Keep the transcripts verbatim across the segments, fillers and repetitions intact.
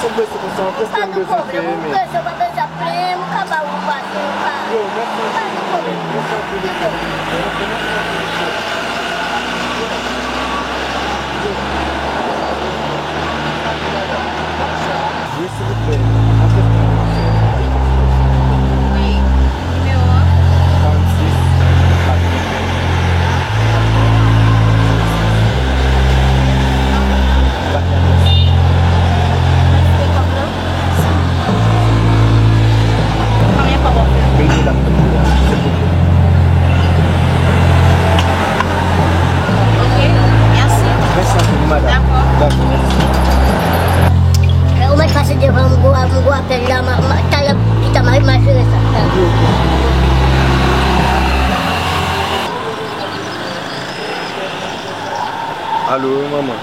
Ou prese konsa, anplis, pa gen pwoblèm, ou prese, ou pa bezwen ap plenyen, ou ka ba ou pase, ou ka. Yo, mèsi anpil, mèsi anpil. Wi, silvouplè. Wi, nimewo a. Karannsis, katreven. Konbyen kòb w ap fè? Vin pou la, silvouplè. Ok, mèsi. Mèsi anpil, madanm. Dakò. Dakò, mèsi. Ou mèt pase devan m, m gwo, m gwo apèl la, talè pita m a rive m a jere sa. Alo, wi, manman.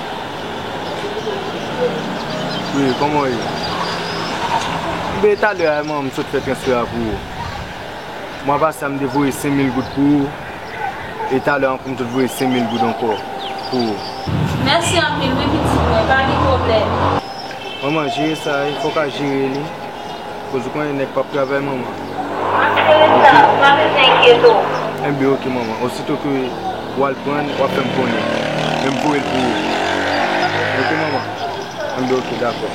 Wi, kòman w ye? Ebyen, talè a, manman, m sot fè transfè a pou ou. Mwa pase a, m te voye senk mil goud pou ou. E talè a ankò, m sot voye senk mil goud ankò pou ou. Mèsi anpil, wi, pitit mwen, pa gen pwoblèm. Manman, jere sa, wi, fò w ka jere li. Koz ou konnen nèg p ap travay, manman. M ap jere sa, ou pa bezwen enkyete w. Enben, oke, manman. Osito ke w al pran l, w ap fè m konnen. Men m voye l pou ou. Oke, manman? Enben, oke, dakò.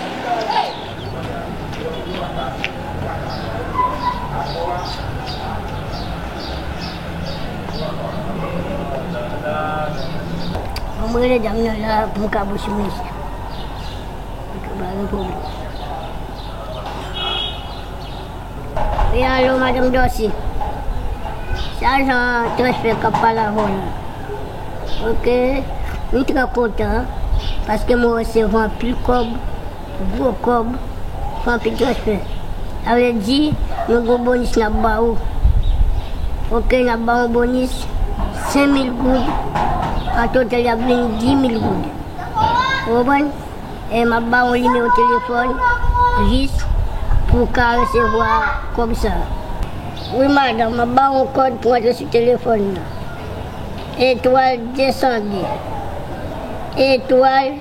Ban mwen rele dam nan la pou m ka bouche mesye. Oke, pa gen pwoblèm. Wi, alo, madanm Dorcy. Se ajan transfè k ap pale avè w la. Oke, m trè kontan paske mwen resevwa anpil kòb, gwo kòb, fè anpil transfè. Sa vle di, nou gen yon bonis n ap ba ou. Oke, n ap ba w yon bonis senk mil goud. An total, y ap vin dis mil goud. Ou konprann? E m ap ba w yon nimewo telefòn jis pou w ka resevwa kòb sa. Wi, madanm, m ap ba w yon kòd pou w antre sou telefòn nan. Etwal de san de. Etwal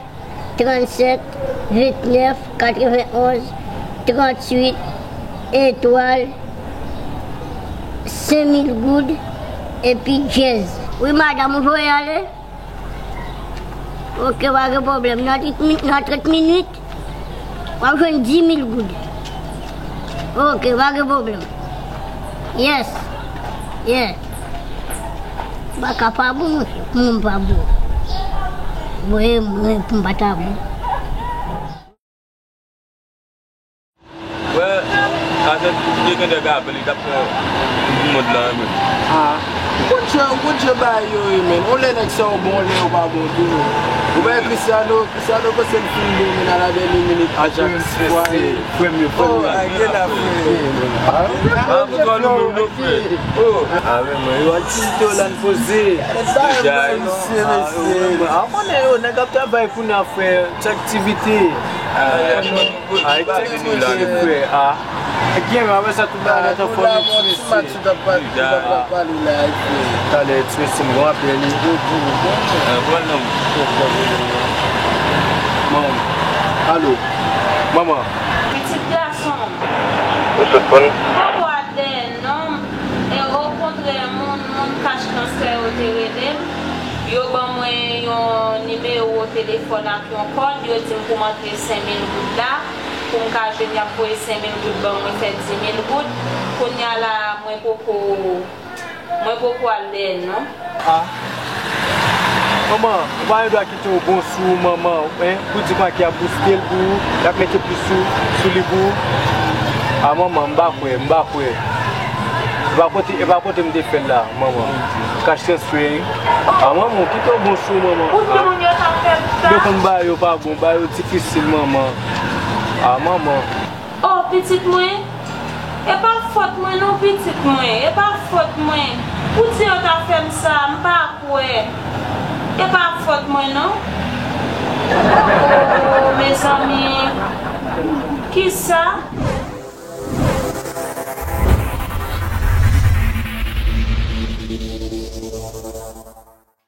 trannsèt vennèf katrevenonz trantuit etwal senk mil goud epi djèz. Wi, madanm, ou voye ale? Oke, pa gen pwoblèm. Nan trant mi-, nan trant minit, w ap jwenn dis mil goud. Oke, pa gen pwoblèm. Yes. Yeah. Baka pa bon, monchè. Pou mwen pa bon. Voye mwen pou m pa ta bon. Wè, sa se de grandè gabe li t ap fè pou mond lan, men. Ah, ou konn jan, ou konn jan bagay yo ye, men. On lè nèg sa yo bon, on lè yo pa bon tou, men. Ou wè Cristiano, Cristiano panse l fin bon, men nan la dènyè minit, Ajax fwaye. Frè m yo, frè m yo. Oh, a gen afè. Ah, pou twa nou menm, nou frè. Oh. Ah, men, men, yo al ti to la n poze. Mesye, mesye. Ah, konnen yo, nèg ap travay kounye a, frè, ti aktivite. Ay, tèt mouye, frè, a. Gen, mwen wè sa tout bagay nan fòm, ti mesye. Talè, ti mesye, m gon apèl li. Manman. Alo. Manman. Pitit gason m. Ou sot konn? Poko al dèyè non m. E okontrè, moun, moun Cash Transfer yo te rele m. Yo ban mwen yon nimewo telefòn ak yon kòd, yo di m pou m antre senk mil goud la, pou m ka jwenn, y ap voye senk mil goud ban mwen, fè dis mil goud. Kounye a la, mwen poko, mwen poko al dèyè l non. Ah. Manman, ou pa gen dwa kite yon bon sou ou, manman, en, pou di kòman ki ap bouske l pou ou, y ap mete plis sou, sou li pou ou. Ah, manman, m pa kwè, m pa kwè. E pa kote, e pa kote m te fè l la, manman. Cash transfer. A, manman, ou kite w bon sou, manman. Ou di moun yo t ap fè m sa? Yo konn bagay yo pa bon, bagay yo difisil, manman. A, manman. Oh, pitit mwen. E pa fòt mwen non, pitit mwen. E pa fòt mwen. Ou di yo t ap fè m sa, m pa kwè. E pa fòt mwen non. Oh, mezanmi. Kisa?